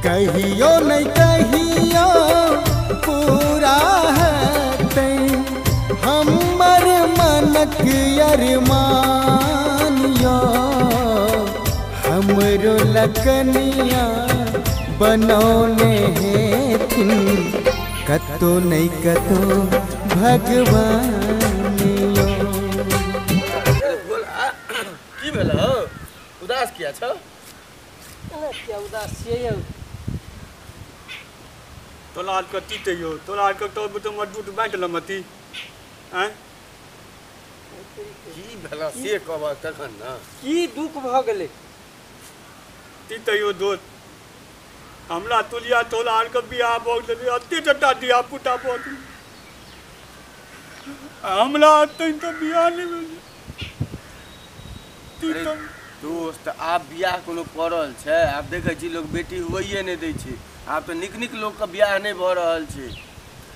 कहियो नहीं कहियो पूरा हेतै हमर मनक अरमान यो। हमरो लकनिया बनौने हेथिन कतो नहीं कतो भगवान यो। की भेल हौ? उदास किया छौ? किया उदास छियै यौ? तोला आर कथी ते यौ? तोला आर के तो मजबूत बाँटि लमती आँय? की भेल से कहबह तखन ने। की दुख भऽ गेलै? की ते यौ दोस्त, हमरा तुलिया तोला आर के बियाह भऽ गेलै, एते टटा धिया पुता भऽ गेलै, हमरा एते तऽ बियाह नहि भेलै। दोस्त आब बियाह कोनो पड़ल छै? आब देखै छी लोक बेटी होइए नहि दै छै, आब तऽ नीक नीक लोकके बियाह नहि भऽ रहल छै,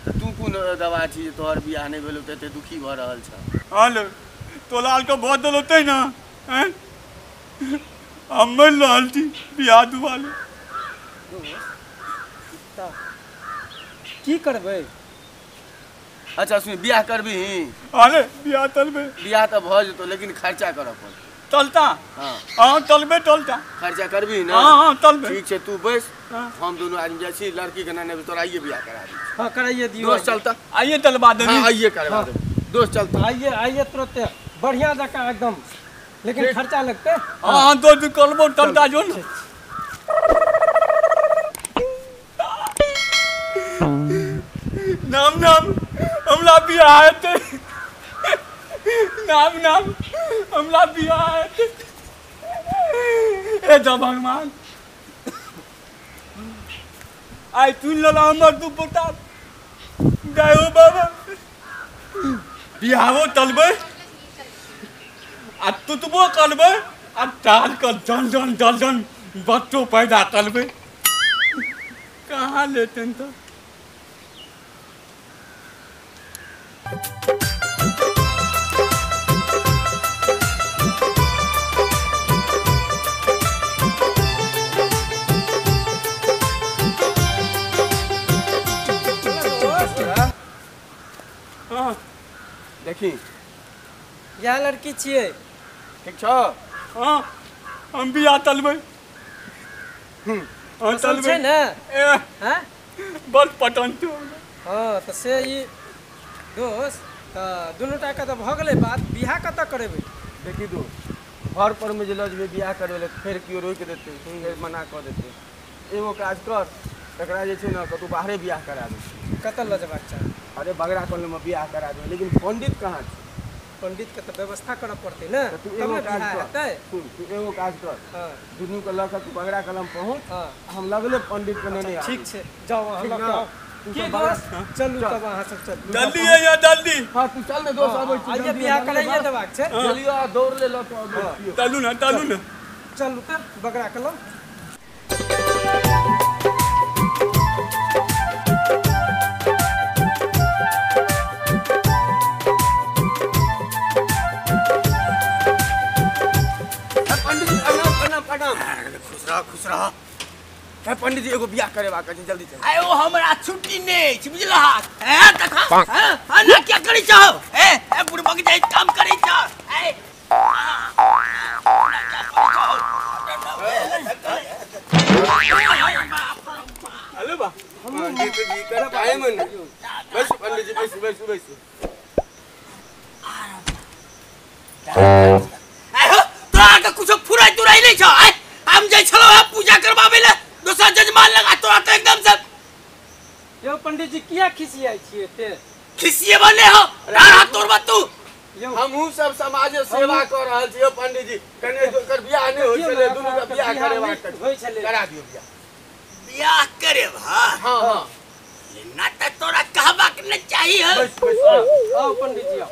तऽ तू कोन दवा छी जे तोहर बियाह नहि भेलौ तऽ एते दुखी भऽ रहल छह? हलो तोला आरके भऽ देलौ तै ने, आँय हम मरि रहल छी बियाह दुआरे। तऽ की करबै? अच्छा सुन, बियाह करबही? अरे बियाह चलबै। बियाह तऽ भऽ जेतौ लेकिन खर्चा करऽ पड़तौ। चलता? हाँ हाँ चलबे, चलता। खर्चा करबी ना? हाँ हाँ चलबे। ठीक छै तू बैस, हम दोनों आदमी जाइ छी लड़की के नाने तोरा आइए बियाह करा दै छी। हाँ कराइए दियौ। दोस्त चलता? आइए चलबा देबी। हाँ आइए करवा देबी। दोस्त चलता? आइए आइए तुरंते, बढ़िया जकाँ एकदम, लेकिन खर्चा लगतै। हाँ हाँ दोस्त करबो, चलता जो ने। नाम नाम हमरा बियाह हेतै, नाम नाम हमरा बियाह हेतै। हे जा भगवान, आइ सुनि लेलहुँ हमर दू पोता। जय हो बाबा, बियाहो चलबै आ तुतबो करबै आ चाल कऽ जन जन जन जन बच्चो पैदा करबै। कहाँ लेतनि तऽ? देखी इएह लड़की छियै। ठीक छौ? हाँ हम बियाह चलबै। हाँ चलबै छै ने? हाँ बड़ पटन छौ। हाँ तऽ से ई दोस्त तऽ दुनू टाके तऽ भऽ गेलै बात, बियाह कतऽ करेबै? देखी दोस्त, घर पर में जे लऽ जेबै बियाह करबै लए फेर केओ रोकि देतै, फेर मना कऽ देतै। एगो काज कर, एकरा जे छै ने कतहु बाहरे बियाह करा दै छी। कतऽ लऽ जेबाक चाही? अरे बगरा कॉलोनीमे बियाह करा देबै, लेकिन पंडित कहाँ छै? पंडित के तऽ व्यवस्था करऽ पड़तै ने, तू एगो काज कर, सुन तू एगो काज कर, दुनू के लऽ कऽ तू बगरा कलम पहुँच, हम लगले पंडित के नेने। ठीक छै जाउ अहाँ लऽ कऽ। की दोस्त चलू तब अहाँ सब चलू जल्दी अइया जल्दी। हाँ तू चल ने दोस्त, अबै छी। आइए बियाह कराइए देबाक छै। जल्दी आ, दौड़ ले लऽ कऽ अबै छी। चलू ने चलू ने चलू तऽ बगरा कलम। खुश रह खुश रह। पंडित जी एगो बियाह करेबाक छै, जल्दी चल। आयो हमरा छुट्टी नहि छै बुझलह। हैं तखन हैं हां ना क्या करै छौ? ए ए बुढ़बक जाय काम करै छौ। ए हेलो बा पंडित जी का टाइम नहीं। बस पंडित जी बस बस बस। आयो तोरा के कुछो फुराई तुराई नहीं छौ। आय हम जाय छलौ है पूजा करबाबै ले दोसर जजमान लगा, तोरा तो एकदम से। यौ पंडित जी किया खिसियाइ छियै एते? खिसिएबा नै हो, डाढ़ तोड़बा तू। हमहूँ सब समाज सेवा कऽ रहल छी यौ पंडित जी। कने ओकर बियाह नहि होइ छलै, दुनू के बियाह करेबाक होइ छलै, करा दियौ बियाह। बियाह करेब? हाँ हाँ हाँ ना तऽ तोरा कहबाक नहि चाही। बस बस आओ पंडित जी आओ।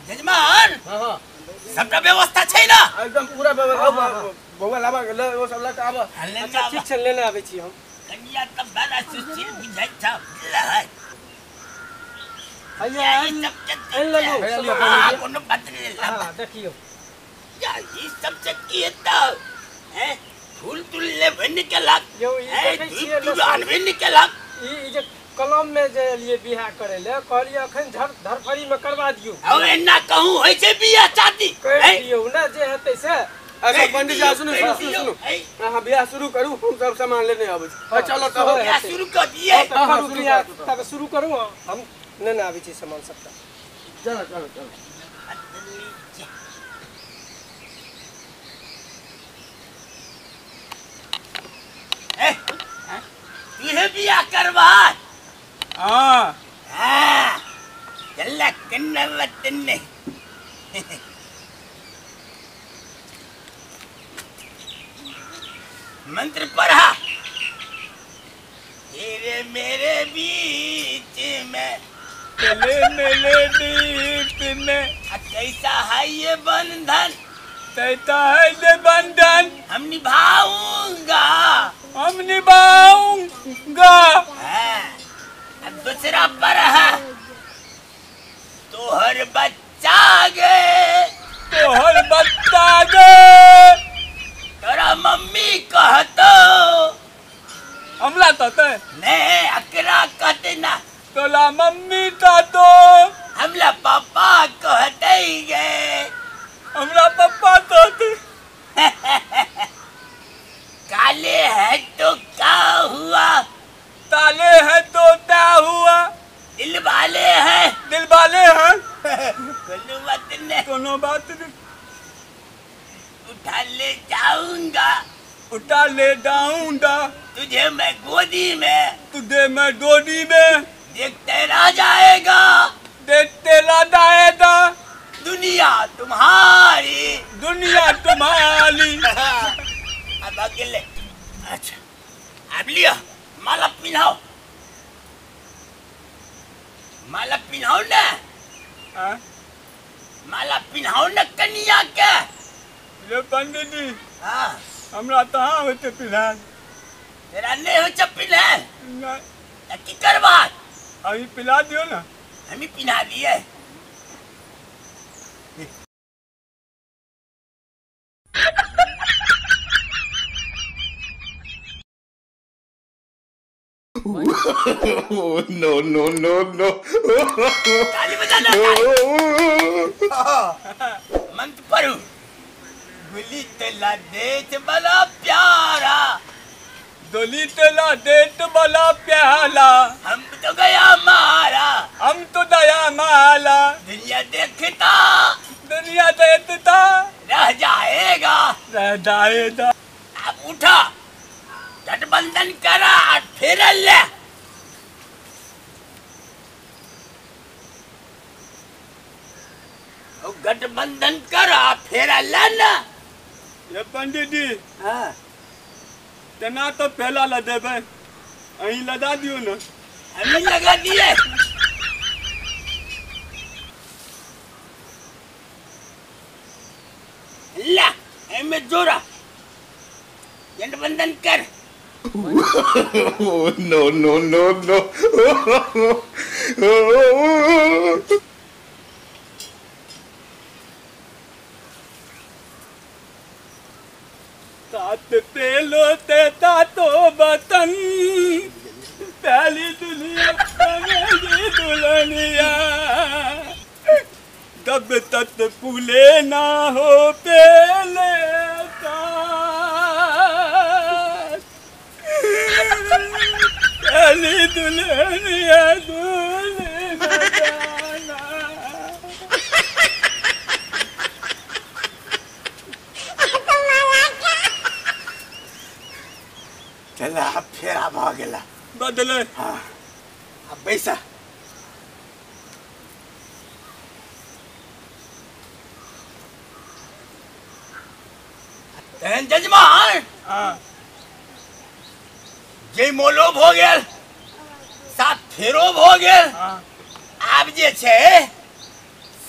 जजमान हाँ हाँ सबटा व्यवस्था छै ना? एकदम पूरा व्यवस्था। बौआ लाबा ले, ओ सब लऽ कऽ आबऽ। अच्छा ठीक छै लेने आबै छी हम। कनिया तऽ बड़ा सुशील बुझाइ छौ, बुझलहक? हैया आनि लेलहुँ। कोनो बात नहि। हाँ देखियौ। जा ई सब से की हेतौ हैं फूल तुल लेबे निकलक यौ ई देखै छियै तू आनबे निकलक। ई जे कलम में जे एलियै बियाह करे ले कहलियै अखन धरफड़ी में करवा दियौ। औ एना कहूं होइ छै बियाह शादी कर दियौ ना जे हेतै से। अच्छा पंडित जी सुनू सुनू सुनू अहाँ बियाह शुरू करू हम सब सामान लेने आबै छी। चलो तब बियाह शुरू कर दिए। करू बियाह तब शुरू करू हम नेने आबै छी सामान सबटा। चलो चलो चलो ए तुहे बियाह करवा। हाँ हाँ चल कन्ना वतन मंत्र पढ़ा तेरे मेरे बीच में तेरे मेरे बीच में कैसा है ये बंधन कैसा है ये बंधन हम निभाऊंगा हम निभाऊंगा। अब दूसरा पर है तोहर बच्चा गे तोहर बच्चा गे तोरा मम्मी कहतो हमला कहते नहीं अकरा कहते ना तोला मम्मी कहतो हमला पापा कहते गे हमरा पापा कहते। काले है तो क्या हुआ काले है तो क्या हुआ दिल वाले हैं दिल वाले हैं कोनो बात नहीं कोनो बात नहीं उठा ले जाऊंगा उठा ले जाऊंगा तुझे मैं गोदी में तुझे मैं गोदी में देखते रह जाएगा देखते रह जाएगा दुनिया तुम्हारी दुनिया तुम्हारी। अब अकेले अच्छा अब लियो माला पिन्हाओ माला पिन्हाओ ना माला पिन्हाओ ना कन्या के। ये पंडित जी हाँ हमरा कहाँ होते पिन्हान तेरा नहीं हो पिन्हान नहीं की करवा अभी पिला दियो ना हमें पिन्हा दिए। No no no no ताली बजाना मंत्र पढ़ो गुली तेला देत बड़ा प्यारा गोली तेला देत बड़ा प्याला हम तो गया मारा हम तो दया माला दुनिया देखता दुनिया देखता रह जाएगा रह जाएगा। अब उठा गठबंधन करा फिर ले गठबंधन करा फिर लेना। ये पंडित जी हाँ तना तो पहला लदेबे अहीं लगा दियो ना हमें लगा दिए। ला एमे जोरा गठबंधन कर। No no no no सात पेलो ते तातो बतन पहली दुनिया मेरी दुल्हनिया तब तक फूले ना हो पेले पहली दुल्हनिया दुल्हन जाना। चल अब फेरा भ गेला बदले। हाँ अब बैसा तहन जजमान। हाँ जे मोलो भ गेल सात फेरो भ गेल। हाँ आब जे छै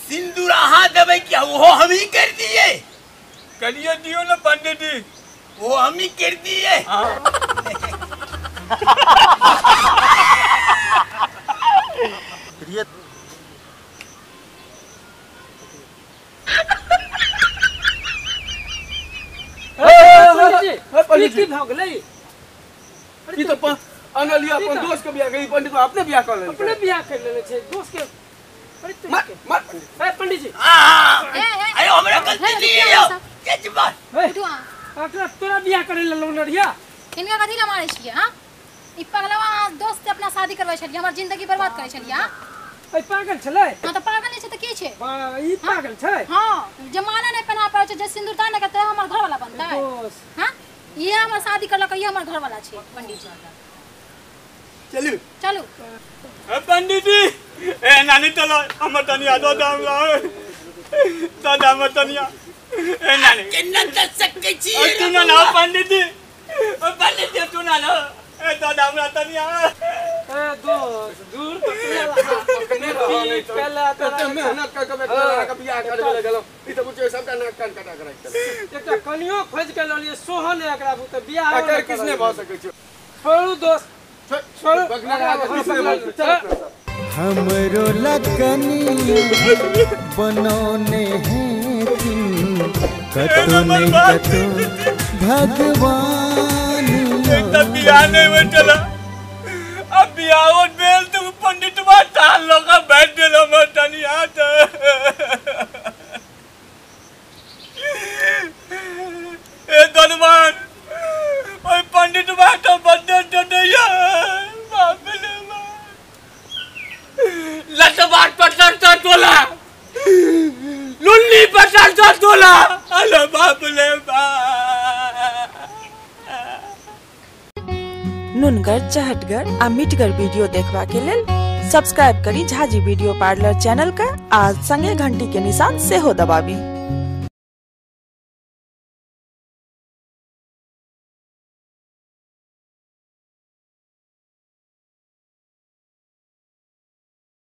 सिंदूर अहाँ देबै कि ओहो हमही कर दिए करिए दियो ना पंडित जी वो हमही कर दिए। हाँ पंडित की भऽ गेलै? ई तऽ अनलिया अपन दोस्त के बियाह करी, पंडित अपने बियाह कर लेलकै। अपने बियाह कर लेने छै दोस्त के। अरे मत पंडित। ए पंडित जी, अरे हमरा गलती नहीं है यो। के बात उठू अहाँ। तोरा बियाह करे ले लोन रिया। हिनका कथी ला मारै छियै? हां, ई पगलवा दोस्त से अपना शादी करबै छलियै, हमर जिंदगी बर्बाद करै छलियै। हां, ए पागल छलै। हां त पागल नै छै त की छै? ई पागल छै। हां, जमाना नै पहना पाबै छै, जे सिंदूरदान नै करतै हमर घर वाला बनतै। हां, ये हमर शादी करलक, ये हमर घर वाला छै पंडित जी। चलू चलू। ए पंडित जी, ए नानी चलो हमर तनिया दो दाम लाओ, दादा हमर तनिया। ए नानी केना दस सकै छी? तू ना ना पंडित जी, ओ पंडित जी तू ना ना, ए दादा हमरा तनिया। ए दोस्त दूर पकड़ने रहल कते मेहनत कर के तोरा के बियाह करबे ले गेलौ, ई त बुझियौ सबटा नाक कान कटा के राखि देलक। एकटा कनियो खोजि के लऽ लियै सोहन एकरा बुते बियाह एकर किछ नहि भऽ सकै छै। छोड़ू दोस्त, छोड़ू। हमरो लकनिया बनौने हैं कतो नहीं कतो भगवान। एक त बियाह नहीं बैठल, अब बियाह भेल त पंडितवा टाल लऽ के बैठ गेल हमर तनिया। ए दरबार ओइ पंडितवा त बड्ड डडैया बाप रे बाप। लटबाट पटरता टोला लुल्ली पटरता टोला, अरे बाप रे बाप। नुनगर, चहटगर आ मिठगर वीडियो देखबा के लेल सब्सक्राइब करी झाजी वीडियो पार्लर चैनल का आ संगे घंटी के निशान सेहो दबाबी।